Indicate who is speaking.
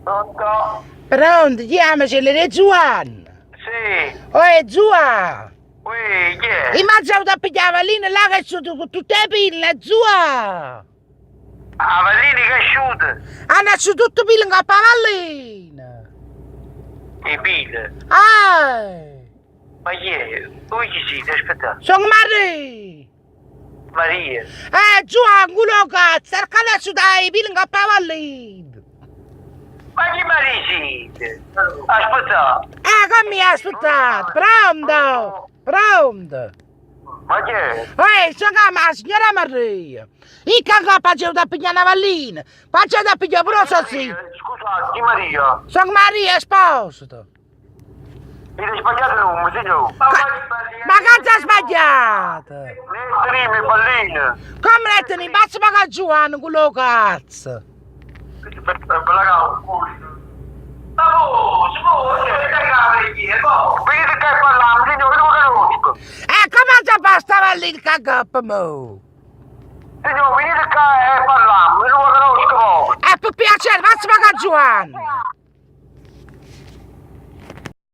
Speaker 1: Pronto?
Speaker 2: Pronto, chiamaci l'è Giovanni.
Speaker 1: Sì.
Speaker 2: Oh, Giovanni.
Speaker 1: Uè, chi è?
Speaker 2: Io mi sono da pigliare la vallina là che sono con tutte le pille, Giovanni.
Speaker 1: A vallina che è asciutta?
Speaker 2: Hanno asciutto tutte pille in la vallina.
Speaker 1: E pile?
Speaker 2: Ah,
Speaker 1: Ma chi è? Voi chi siete? Aspetta.
Speaker 2: sono Maria.
Speaker 1: Maria.
Speaker 2: Eh, Giovanni, culo cazzo, che adesso dai pille in la vallina.
Speaker 1: Ma chi Maria siete? Aspetta.
Speaker 2: Eh, che mi ha aspettato? Pronto? Pronto?
Speaker 1: Ma chi è?
Speaker 2: Eh, sono la signora Maria. Io che faccio da pigliare una vallina. Faccio da pigliare pure sì.
Speaker 1: Scusate, chi Maria?
Speaker 2: Sono Maria Esposito.
Speaker 1: Avete sbagliato il nome, signore. Ma,
Speaker 2: Ma cazzo ha sbagliato?
Speaker 1: Prime palline.
Speaker 2: Come mettono in basso ma che Giovanni, quello cazzo?
Speaker 1: Ma voi, voi, Venite qua e parliamo, signore, non conosco.
Speaker 2: Eh, come si fa sta vallina che coppa mo?
Speaker 1: Signore, venite qua e parliamo, non conosco voi.
Speaker 2: Eh, per piacere, faccio ma che Giovanni.